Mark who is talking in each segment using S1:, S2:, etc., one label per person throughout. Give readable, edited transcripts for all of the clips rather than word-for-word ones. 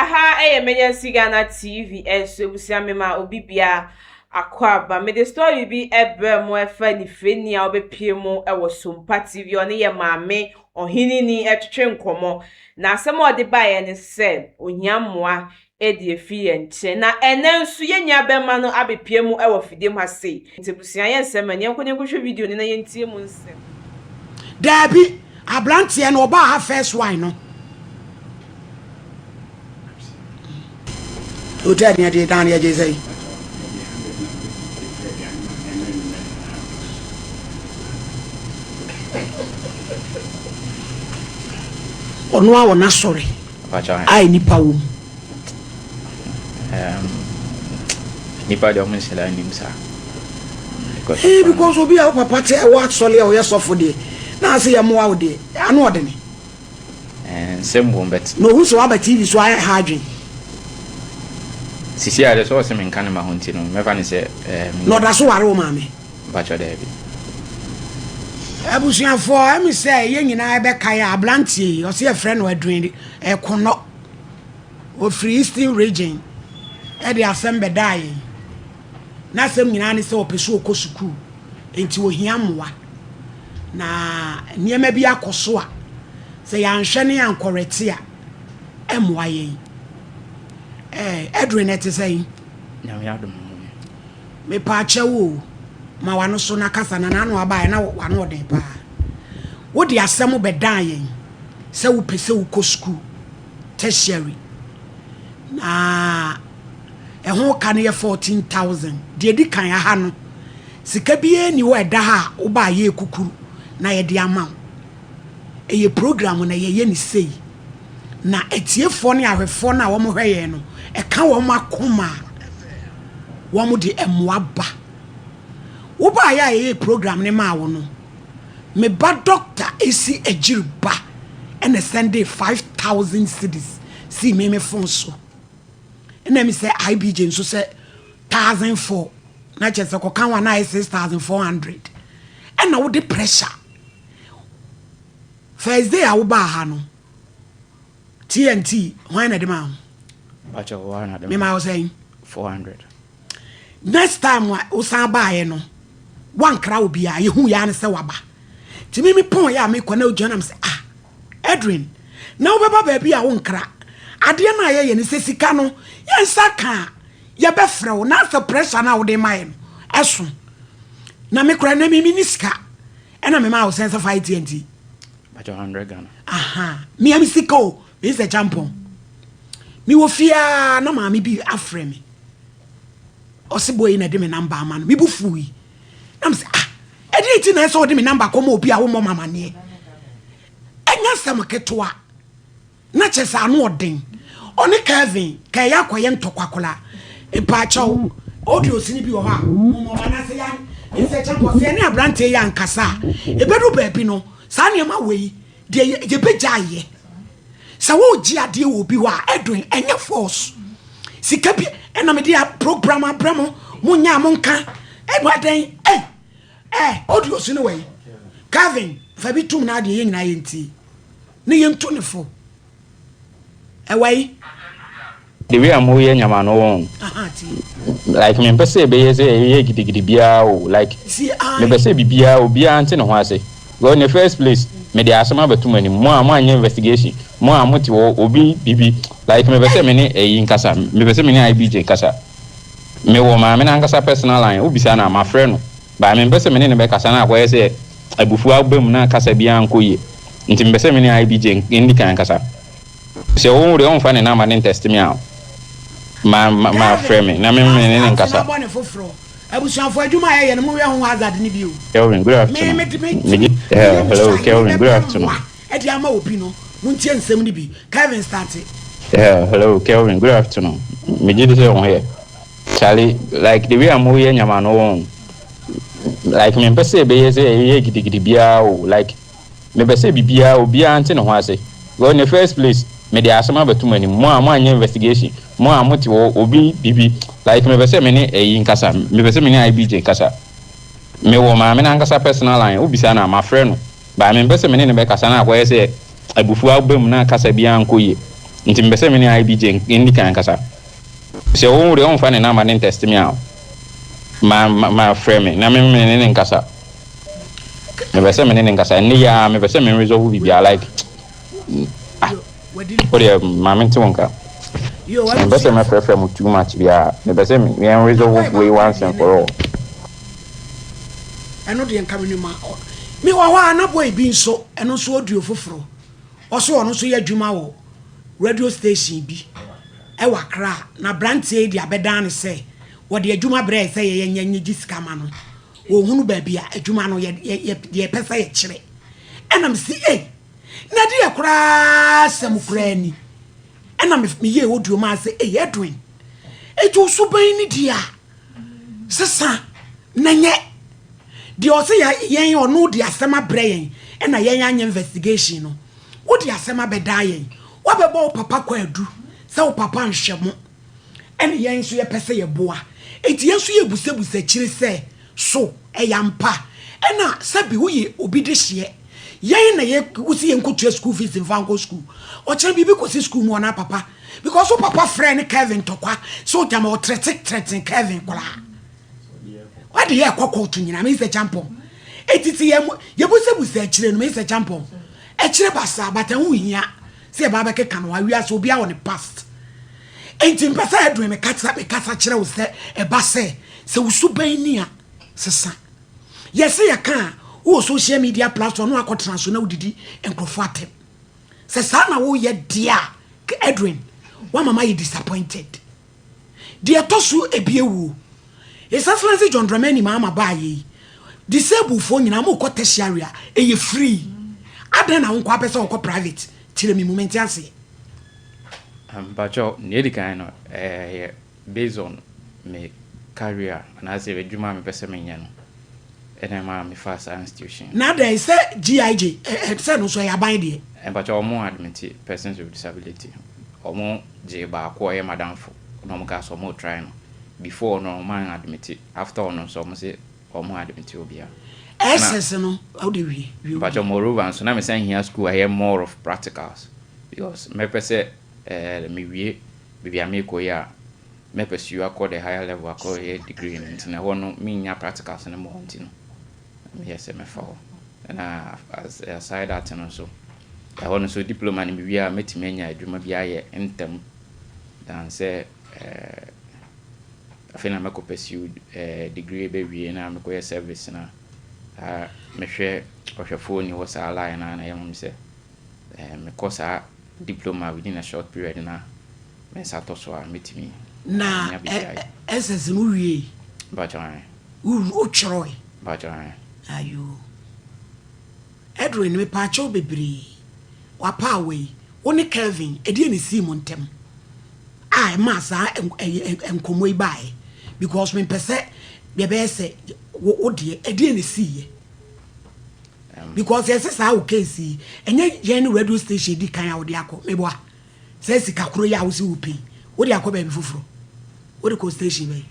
S1: Aha ɛyɛ Emergency Ghana TV ɛnso abusua mema obi bia akɔ aba. Mede story bi ɛbrɛ mo ɛfa nifirani a ɔbɛpie mu ɛwɔ Sompa TV ɔne yɛ maame ɔheneni ɛtwetwe nkɔmɔ. Na asɛm a ɔde baeɛ ne sɛ ohia mmoa de afi yɛn nkyɛn. Na ɛnnɛ nso yɛn nua bɛma no abɛpue mu wɔ fidie mu ha sei. Nti abusua yɛ nsɛm ma yɛnkɔ na yɛnkɔhwɛ video no na yɛntie mu nsɛm.
S2: Daabi, abranteɛ no ɔbaa ha first one no. Hotel ni ɛde dan yɛgye sɛn? Ɔno a wɔ n'asɔre a nnipa wɔ mu.
S3: Nnipa deɛ ɔmo nhyɛ da nnim saa.
S2: Ee because obi a wo papa te ɛwɔ asɔre a ɔyɛ sɔfo deɛ na ase yɛ mmoa wo deɛ ano ɔdene.
S3: Nsɛm wom but.
S2: Na ohu sɛ waba TV so ayɛ ha adwen.
S3: Sisi a deɛ sɛ ɔse menka ne ma ho nti no mɛfa no sɛ
S2: ɛɛ. Na ɔda so ware wo maame.
S3: Mpakyɛw daabi.
S2: Abusuafoɔ ɛmi sɛ yɛn nyinaa ɛbɛkae a abranteɛ yi ɔse yɛfrɛ no Edwin Ɛkonɔ ɔfiri Eastern Region ɛde asɛm bɛdaa yɛn. N'asɛm nyinaa ne sɛ ɔpɛ sɛ ɔkɔ sukuu nti ɔhia mmoa. Na nneɛma bi akɔ so a sɛ yɛanhwɛ ne yɛankɔrɛte a ɛmmoa yɛn. Ɛɛ Edwin ɛte sɛn?
S3: Nyame adom ho yɛ.
S2: Mepaakyɛw o, ma w'ano so na kasa na n'ano abaeɛ na w'ano ɔden paa. Wode asɛm bɛdan yɛn sɛ wopɛ sɛ wokɔ sukuu tertiary na ɛho ka no yɛ 14,000. Deɛ ɛdi kan aha no, sika biara nni hɔ a ɛda ha a woba a yɛrekukuru na yɛde ama wo. Ɛyɛ program na yɛyɛ no sei. Na atiefoɔ ne ahwɛfoɔ no a wɔhwɛ yɛn no, ɛka wɔn akoma a wɔde mmoa ba. Wobaeɛ a yɛyɛɛ program no maa wo no, me ba Dɔkta Esi Agyiri ba na sɛndee 5,000 cedis sii me me phone so. Ɛna mi sɛ IBJ nso sɛ 1,004 na kyerɛ sɛ kɔka ho a na ayɛ 6,400. Ɛna wode pressure. First day a wobaa ha no, TNT hwan na ɛde maa
S3: wo?
S2: Me maa wo sɛn?
S3: 400.
S2: Next time a wosan baeɛ no, wankra obiara, yɛhu yɛ ne sɛ waba. Nti me me pɔn yɛ a mekɔ na ogyina nam sɛ ah Edwin, na wobɛba baabi a wonkra. Adeɛ no a yɛyɛ no sɛ sika no yɛnsa ka a yɛbɛfrɛ wo na asɛ pressure no a wode ma yɛ no ɛso. Na me koraa na me menni sika. Ɛna me maa wo sɛn sɛ fa AT&T.
S3: Bàtchɛ 100 Ghana.
S2: Aha, mea me sika o, me sɛ champɔn. Me wɔ fie a na maame bi afrɛ me. Ɔse boy yi na ɛde me namba ama no. Me bu fui. Na me sɛ ah, ɛdeɛ nti na ɛsɛ ɔde me namba kɔma obi a wommɔ me amaneɛ. Ɛnyɛ asɛm ketewa. Na kyerɛ sɛ ano ɔden. Ɔne Kelvin ka ɛyɛ akɔyɛ ntɔkwa koraa. Mpaakyɛw, audios no bi wɔ hɔ a, mommɔ ma na sɛ yɛn nsɛkyerɛfoɔ, sɛ yɛne aberanteɛ yi ankasa a, ɛbɛdu baabi no, saa nneɛma wei deɛ yɛbɛgyae yɛ. Sɛ woregye adeɛ wɔ obi hɔ a, Edwin, ɛnyɛ force. Sika bi ɛna mede a program abrɛ mo, monyɛ a monka, ɛno adɛn, ei, eh, audios no wɔ yi. Kelvin, fa bi tom na adeɛ yɛn nyinaa yɛntie. Ne yɛntu ne fo. Ɛwɔ yi.
S3: The way a mo yɛ nyama no wɔn. Like me mpɛ sɛ ɛbɛyɛ sɛ ɛyɛ gidigidi biara o like me pɛ sɛ bibiara obiara nte ne ho ase because in the first place me de asɛm abɛto mo anim mo a mo anyɛ investigation mo a mo te hɔ obi bibi like me pɛ sɛ me ne ɛyi nkasa me pɛ sɛ me ne IBJ nkasa me wɔ maame no ankasa personal line wo bisa no a ma frɛ no but me mpɛ sɛ me ne no bɛkasa na akɔyɛ sɛ abufuo aba mu na kasa biara nkɔ yie nti mepɛ sɛ me ne IBJ ndi kan kasa. Sɛ wo deɛ womfa ne number no ntɛste me a, ma ma ma frɛ me na me me ne no
S2: Kelvin,
S3: nkasa.
S2: bɔne foforɔ. Abusuafoɔ adwuma a yɛyɛ no monhwɛ ho hazard no bi o.
S3: Kelvin, good
S2: Me
S3: afternoon.
S2: me me
S3: Megye
S2: tumi meyɛ me
S3: hello
S2: sua
S3: Kelvin, good
S2: mebɛpɛ
S3: afternoon.
S2: mmoa de ama obi no montie nsɛm no bi. Kelvin starte.
S3: Hello Kelvin, good afternoon. Megye di sɛ wo ho yɛ. Charlie, like the way a moyɛ nyama no wɔn. Like mempɛ sɛ ɛbɛyɛ sɛ ɛyɛ gidigidi biara o like mepɛ sɛ biribiara obiara nte ne ho ase because in the first place mede asɛm abɛto mo anim mo a moanyɛ investigation mo a mote hɔ obi biribi like mepɛ sɛ me ne ɛyi nkasa mepɛ sɛ me ne IBJ nkasa mewɔ maame no ankasa personal line wobisa no a mafrɛ no but mempɛ sɛ me ne no bɛkasa na akɔyɛ sɛ abufuo aba mu na kasa biara nkɔ yie. Nti mepɛ sɛ me ne IBJ nni kan nkasa. Sɛ wo deɛ womfa ne number no ntɛste me a, ma ma ma frɛ me na me me ne ne nkasa. Mepɛ sɛ me ne ne nkasa. Ɛnnɛ yi ara mepɛ sɛ me resolve biribiara like ah wo deɛ ma mente wo nka. Mempɛ sɛ mɛfrɛfrɛ mo too much biara. Mepɛ sɛ yɛn resolve wei once and for all.
S2: Ɛno deɛ nka menim a me wɔ hɔ a na boy bi nso ɛno nso audio foforɔ ɔso ɔno nso yɛ adwuma wɔ radio station bi ɛwɔ Accra na abranteɛ yi de abɛdan no sɛ wɔde adwuma brɛɛ sɛ yɛyɛ nyɛ nyegye sika ma no wɔhunu baabi a adwuma no yɛ yɛ deɛ yɛpɛ sɛ yɛkyerɛ ɛna mesi ei na deɛ koraa sɛm koraa ni ɛna meyɛ audio maa sɛ ei Edwin ɛti wo so bɛn ne deɛ a Sesa na nyɛ deɛ ɔse yɛn ɔno de asɛm abrɛ yɛn ɛna yɛn anyɛ investigation no wode asɛm abɛdaa yɛn wabɛbɔ wo papa kwaadu sɛ wo papa nhwɛ mo ɛna yɛn nso yɛpɛ sɛ yɛboa enti yɛn nso yɛbusabusa akyire sɛ so ɛyɛ ampa ɛna sɛbi woyɛ obi dehyeɛ yɛn na yɛ wosi yɛn nkɔtua school fees mfa nkɔ school ɔkyerɛ biribi kɔsi school mu ɔna papa Because wo papa frɛ ne Kevin ntɔkwa sɛ ogyama ɔtrɛte trɛten Kevin koraa. Wade yɛ kɔ court nyinaa Mr. Champon. Etiti yɛ yɛbusabusa akyire no Mr. Champon. Akyire basaa but ɛho hia sɛ yɛba bɛkeka no awiase obi awɔ ne past. Enti mpɛ sɛ Edwin mekasa mekasa kyerɛ wo sɛ ɛba sɛ sɛ wo suban ni a sesa. Yɛse yɛka a wowɔ social media platform no akɔtena so na wodidi nkurɔfoɔ atɛm. Sɛ saa na woyɛ deɛ a, Edwin, woama mayɛ disappointed. Deɛ ɛtɔ so ebie wuo. His Excellency John Dramani Mahama baayɛ yi, disabled foɔ nyinaa mokɔ tertiary a, ɛyɛ free. Adɛn na wo nkoa pɛ sɛ wokɔ private? Kyerɛ me mu, mente aseɛ.
S3: Mpakyɛw, nea edi kan no, ɛyɛ based on me career anaasɛ adwuma a mepɛ sɛ menyɛ no ɛna ɛmaa mefaa saa institution no.
S2: Na adɛn sɛ GIJ ɛ sɛ ɛno nso ɛyɛ aban deɛ?
S3: Mpakyɛw ɔmo admit persons with disability ɔmo gyee baako a ɔyɛ madamfo na ɔmo kaa sɛ ɔmo try no before no ɔmo an admit after ɔno nso ɔmo se ɔmo admit obiara. Ɛna
S2: SS no wode wie wie wo
S3: mpakyɛw
S2: deɛ.
S3: moreover nso na mesan hia school a ɛyɛ more of practicals because mɛpɛ sɛ ɛɛ mewie baabi a merekɔ yi a mɛ pursue akɔ the higher level akɔ yɛ degree no nti na ɛhɔ no mennya practicals no mmɔ nti no meyɛ sɛ mɛfa hɔ ɛna aside that no nso ɛhɔ no nso diploma no mewie a mɛtumi anya adwuma bi ayɛ ntɛm than sɛ ɛɛ afei na mɛkɔ pursue ɛɛ degree bɛwie na mekɔyɛ service na mehwɛ ɔhwɛfoɔ ni hɔ saa line na na ɛyɛ mom sɛ ɛɛ mekɔ saa diploma within a short period na me nsa tɔ so a mɛtumi
S2: Na
S3: anya biribi ayɛ.
S2: SS no wowiei?
S3: Mpakyɛw ae.
S2: Wotwerɛe?
S3: Mpakyɛw ae.
S2: Ayoo. Edwin mepaakyɛw bebree, w'apaawa yi, wo ne Kelvin ɛdeɛn na ɛsii mo ntɛm a ɛmaa saa nkɔmmɔ yi baeɛ? Because mempɛ sɛ yɛbɛyɛ sɛ wo deɛ, ɛdeɛn na ɛsiiɛ? Because yɛse saa wo case yi, ɛnyɛ yɛn ne radio station di kan a wode akɔ, meboa? Saa sika koro yi a wose wopɛ yi, wode akɔ baabi foforɔ? Wode kɔ station bɛn?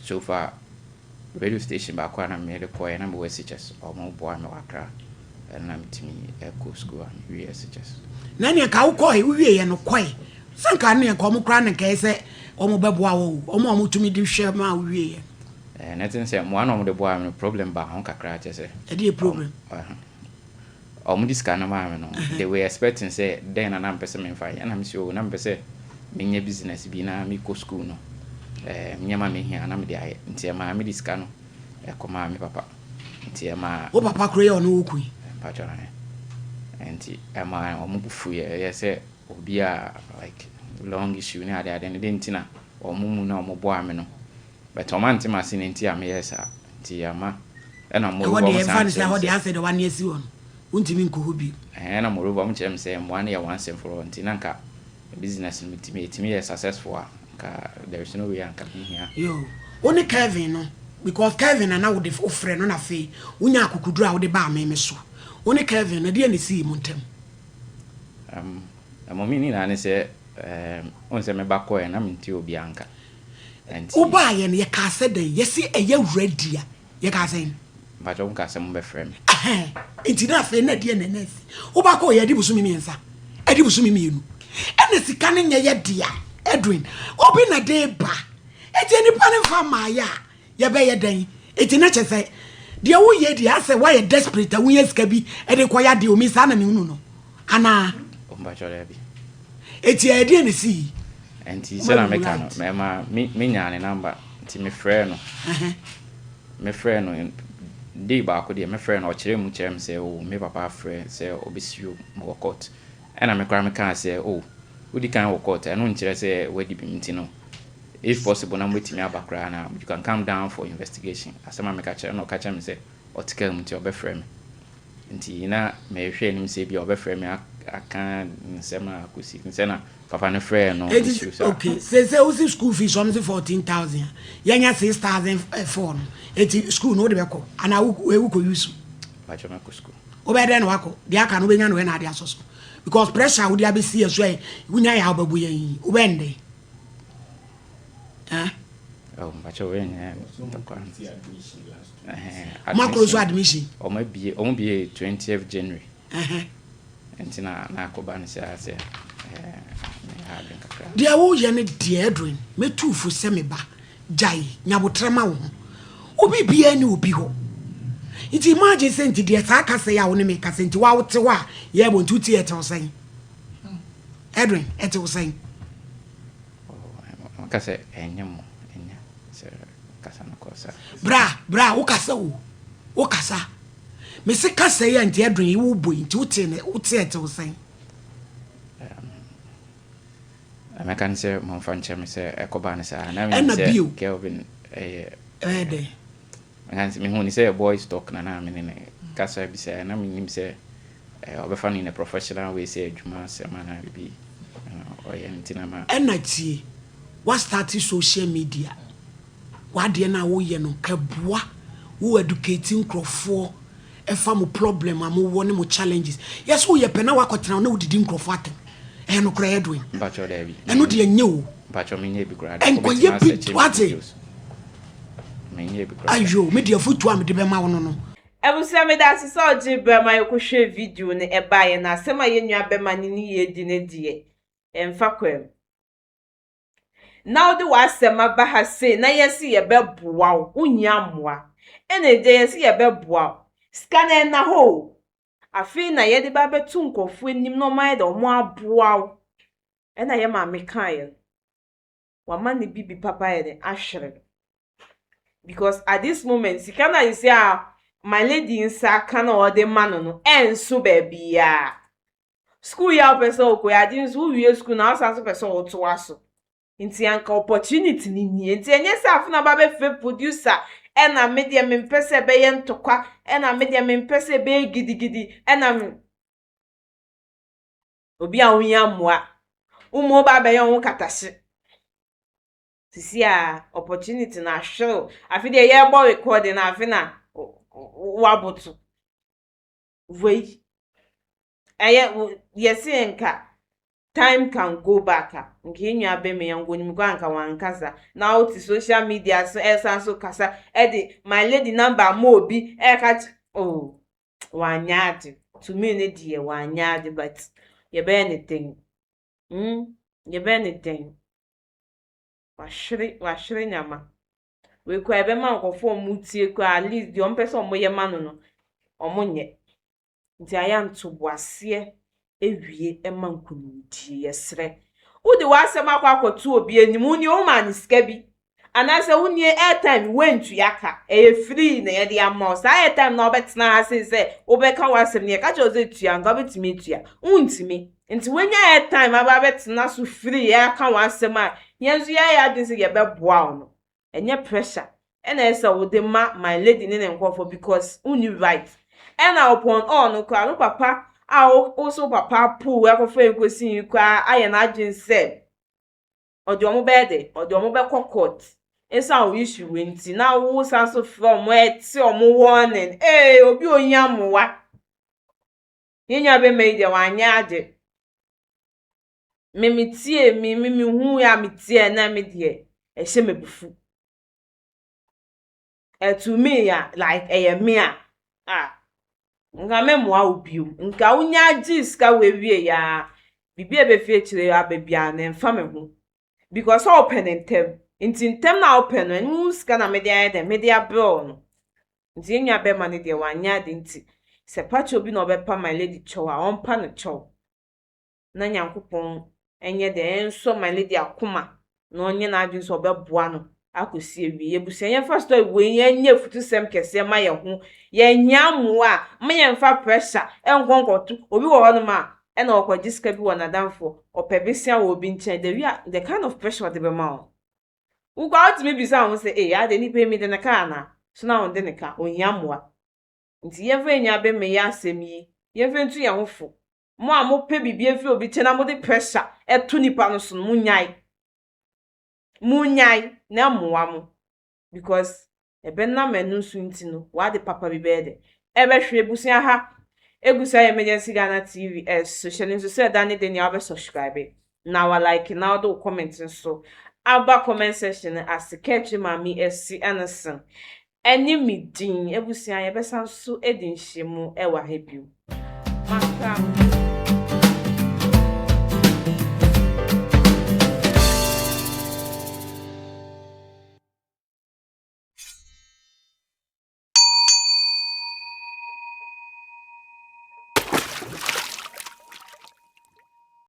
S3: So far, radio station baako a na mede kɔɛ na mewɔ SHS, ɔmo boa me wɔ Accra. Ɛno na metumi kɔ school a mewie SHS.
S2: Na ɛneɛ nka wokɔe, wowieɛ no kɔe. Sɛ nka ɛneɛ nka ɔmo koraa na nka ɛyɛ sɛ ɔmo bɛboa wo o, ɔmo a ɔmo tumi de hwɛ maa wowieɛ no.
S3: Ɛɛ, na ɛte sɛ mmoa na ɔmo de boaa me no, problem baa ho kakra kyerɛ sɛ.
S2: Ɛdeɛ problem?
S3: Ɔmo de sika no maa me no, they were expecting sɛ dɛn na na mepɛ sɛ memfa yɛ. Ɛna mese oh, na mepɛ sɛ menyɛ business bi na mekɔ school no, eh, nneɛma a mehia na mede ayɛ. Nti ɛmaa mede sika no kɔmaa me papa. Nti ɛmaa.
S2: Wo papa koro yi a ɔne wo ko yi?
S3: Mpakyɛw, ɛɛ. Nti ɛmaa ɔmo bo fuiɛ. Ɛyɛ sɛ obi a like long issue ne adeade no, dɛn nti na ɔmo mu na ɔmo boaa me no. But ɔmo ante m'ase ne nti a meyɛɛ saa. Nti ama ɛna
S2: Ɛhɔ
S3: moreover
S2: deɛ
S3: ɔmo
S2: yɛmfa
S3: san
S2: no sɛ
S3: kyerɛ me
S2: ɛhɔ deɛ
S3: sɛ.
S2: asɛ deɛ w'ano asi hɔ no wontumi nkɔ hɔ bio.
S3: Ɛhɛn ɛna moreover ɔmo kyerɛ me sɛ mmoa no yɛ once and for all nti na nka business no metumi ɛtumi yɛ successful a nka there is no way a nka menhia.
S2: Yoo wo ne Kevin no because Kevin na na wode wofrɛ no na afei wonya akokoduru a wode baa me me so wo ne Kevin no ɛdeɛn na ɛsii mo ntam?
S3: Um, ɛmɔ me nyinaa ne sɛ um, wohu sɛ meba kɔɛ na mente obiara nka. Nti.
S2: Wobaeɛ no yɛkaa sɛ dɛn? Yɛse ɛyɛ ready a, yɛkaa sɛn?
S3: Mpakyɛw mokaa sɛ mobɛfrɛ me.
S2: Ɛhɛn, nti na afei na ɛdeɛn na na asi? Woba kɔɔ yɛ adi bosome mmiɛnsa, adi bosome mmienu. Ɛna sika no nyɛ yɛ dea, Edwin. Obi na de ba. Eti nipa no mfa mmaayɛ a, yɛbɛyɛ dɛn? Eti na kyɛ sɛ deɛ woyɛ deɛ asɛ woayɛ desperate a wonya sika bi de kɔyɛ adeɛ omi saa na mehunu no anaa?
S3: Mpakyɛ daabi.
S2: Eti ɛdeɛ na ɛsii?
S3: Nti sɛ na meka no, mɛma menyaa ne number nti mefrɛɛ no. Mefrɛɛ no day baako deɛ mefrɛɛ no, ɔkyerɛɛ mu kyerɛɛ me sɛ oh, me papa afrɛ sɛ ɔbɛsue me wɔ court. Ɛna me koraa mekaa sɛ oh, wodi kan wɔ court, ɛno nkyerɛ sɛ wadi bem nti no, if possible na mobɛtumi aba koraa na you can come down for investigation. Asɛm a meka kyerɛ no, ɔka kyerɛ me sɛ ɔte kaa mu nti ɔbɛfrɛ me. Nti na mehwɛ anim sɛ bi a ɔbɛfrɛ me aka nsɛm a akɔsi sɛ na papa no frɛɛ no.
S2: Eti okay, sɛ wosi school fees ɔmo se 14,000 a, yɛnya 6,004 no, eti school no wode bɛkɔ anaa wokɔ use?
S3: Mpakyɛ, mɛkɔ school.
S2: Wobɛyɛ dɛn na wakɔ? Deɛ aka no wobɛnya no wɛ na ade asɔ so, because pressure a wode abɛsi yɛ so ɛ, wonya yɛ a wobɛbu yɛn yi, wobɛyɛ no dɛn? Eh?
S3: Oh, mpakyɛ, wei nyɛ ntɔkwa.
S2: Mo akoro so admission?
S3: Ɔmo abie, ɔmo bie 20th January. Nti na akɔba no sɛ asɛ ha adwen kakra.
S2: Deɛ woyɛ no deɛ, Edwin, mɛtu fo sɛ me ba, gyae nyabotrɛ ma wo ho. Obi biara ni obi hɔ. Nti imagine sɛ nti deɛ saa kasa yi a wo ne me kasa nti wa wote hɔ a yɛbɔ nti wote ɛte wo sɛn? Edwin, ɛte wo sɛn?
S3: Ɔka sɛ ɛnyɛ mo ɛnyɛ sɛ kasa no kɔ saa.
S2: Bra, bra, wo kasa o, wo kasa. Mese kasa yi a nti Edwin yi wo bɔ yi nti wote ne wote ɛte wo sɛn?
S3: Mɛka ne sɛ momfa nkyɛ me sɛ ɛkɔba no saa na menim
S2: Ɛna
S3: sɛ
S2: bio.
S3: Kelvin ɛyɛ
S2: Ɛyɛ dɛn?
S3: Mɛka ne sɛ mehu ne sɛ boys talk na me ne ne kasa bi sɛ na menim sɛ ɔbɛfa no in a professional way sɛ adwuma asɛm anaa biribi ɔyɛ nti na ma.
S2: Ɛna tie, wa start social media, wadeɛ no a woyɛ no kɛboa wo educate nkurɔfoɔ ɛfa mo problem a mowɔ ne mo challenges. Yɛsɛ woyɛ pɛ na woakɔtena na wodidi nkurɔfoɔ atɛm. Ɛyɛ nokorɛ, Edwin?
S3: Mpakyɛ, daabi.
S2: Ɛno deɛ nyɛ o.
S3: Mpakyɛ, menyɛ bi koraa.
S2: Ɛnkɔyɛ bi, wate?
S3: Menyɛ bi koraa.
S2: Ayo, me deɛ fotuo a mede bɛma wo no.
S1: Abusua, meda ase sɛ ɔgye berɛ ma yɛkɔhwɛ video no ɛbaeɛ na asɛm a yɛn nua bɛma ne ne yɛ di ne deɛ ɛmfa kwam. Na wode w'asɛm aba ha sei na yɛsi yɛbɛboa wo, wonya mmoa. Ɛna ɛgya yɛsi yɛbɛboa wo. Sika no ɛna hɔ o. Afei na yɛde ba abɛto nkurɔfoɔ anim na ɔmo ayɛ dɛ ɔmo aboa wo. Ɛna yɛ maame kaeɛ no, wama ne bibi papa yɛ de ahwere no. Because at this moment, sika no a yɛsi a my lady nsa aka na ɔde ma no, ɛnso baabiara. School yi a wopɛ sɛ wokɔ yi, ade nso wowie school na wosan so pɛ sɛ wotoa so. Nti anka opportunity ni nie. Nti ɛnyɛ sɛ afei na ba bɛfrɛ producer, ɛna me deɛ mempɛ sɛ ɛbɛyɛ ntɔkwa, ɛna me deɛ mempɛ sɛ ɛbɛyɛ gidigidi, ɛna me obi a wohia mmoa wo ba abɛyɛ wo ho katahye. Sisi a opportunity na ahwerew. Afi deɛ yɛrebɔ recording na afi na waboto wei ɛyɛ yɛsi nka time can go back a, nka yɛn nua bɛma yɛn nkonim kɔ anka wankasa na wote social media so ɛsan so kasa ɛde my lady number ama obi ɛka kye oh, wanya ade. To me ne deɛ wanya ade, but yɛbɛyɛ ne den, yɛbɛyɛ ne den. Wahwere, wahwere nyama wei kora yɛbɛma nkurɔfoɔ a ɔmo tie kora, at least deɛ ɔmo pɛ sɛ ɔmo yɛ ma no, ɔmo nyɛ. Nti ayɛ ntoboaseɛ ewie ɛma nkonimdie. Yɛsrɛ, wode w'asɛm akɔ akɔto obi anim, wo nie woma ne sika bi anaasɛ wo nie airtime woantua ka, ɛyɛ free na yɛde ama wo. Saa airtime na wobɛtena ha sei sɛ wobɛka w'asɛm no, yɛka kyerɛ wo sɛ tua, nka wobɛtumi atua? Wontumi. Nti woanya airtime aba abɛtena so free aka w'asɛm a, yɛn nso yɛayɛ adwene sɛ yɛbɛboa wo no, ɛnyɛ pressure ɛna ɛsɛ wode ma my lady ne ne nkurɔfoɔ, because wonni right. Ɛna upon all no koraa no, papa a wo so papa pool akɔfa nkosi yi koraa ayɛ n'adwene sɛ ɔde ɔmo bɛyɛ de ɔde ɔmo bɛkɔ court ɛsan wo issue wei nti na wo san so frɛ ɔmo ɛte ɔmo warning. Ee, obi ohia mmoa, yɛn nua bɛma yi deɛ wanyɛ ade. Me me tie me hu a me tie na me deɛ ɛhyɛ me bufu. Ɛto me a like ɛyɛ me a nka mɛmmoa wo bio. Nka wonya agye sika wɔ ewie ya. Biribi a ɛbɛfi akyire aba biara no, ɛmfa me ho. Because sɛ wopɛ no ntɛm. Nti ntɛm no a wopɛ no, ɛno ho sika na mede ayɛ dɛn? Mede abrɛ wo no. Nti yɛn nua bɛrima no deɛ wanyɛ ade nti, sɛ pakyɛ obi na ɔbɛpa my lady kyɛw a, ɔmpa no kyɛw. Na Nyankopɔn nyɛ dɛn? Ɛnsɔ my lady akoma na ɔnyɛ n'adwene sɛ ɔbɛboa no akɔsi awie. Abusua yɛmfa story wei yɛnyɛ afutusɛm kɛseɛ ma yɛn ho. Yɛhia mmoa a, mma yɛmfa pressure nkɔ nkɔto. Obi wɔ hɔnom a, ɛna ɔkɔgye sika bi wɔ n'adamfo, ɔpɛ besia wɔ obi nkyɛn. The way the kind of pressure ɔde bɛma wo. Wo koraa wotumi bisa wo ho sɛ, ee, adɛn nipa yi mede ne ka anaa? So na wonde ne ka, ohia mmoa. Nti yɛmfa yɛn nua bɛmmɛyɛ asɛm yi, yɛmfa ntu yɛn ho fo. Mo a mopɛ biribi afiri obi nkyɛn na mode pressure to nipa no so no, monnyae. Monnyae na ɛmmoa mo because ɛbɛnam ɛno nso nti no, w'ade papa bi bɛyɛ dɛ. Ɛbɛhwere abusua ha. Egu so ayɛ Emergency Ghana TV ɛso. Hyɛ no nso sɛ ɛda ne de nea wobɛ subscribe na wa like na wode wo comment nso aba comment section no ase. Kɛkyerɛ Maame Asi Anderson Ɛne me din. Abusua, yɛbɛsan so adi nhyiamu wɔ ha bio. Makra mo.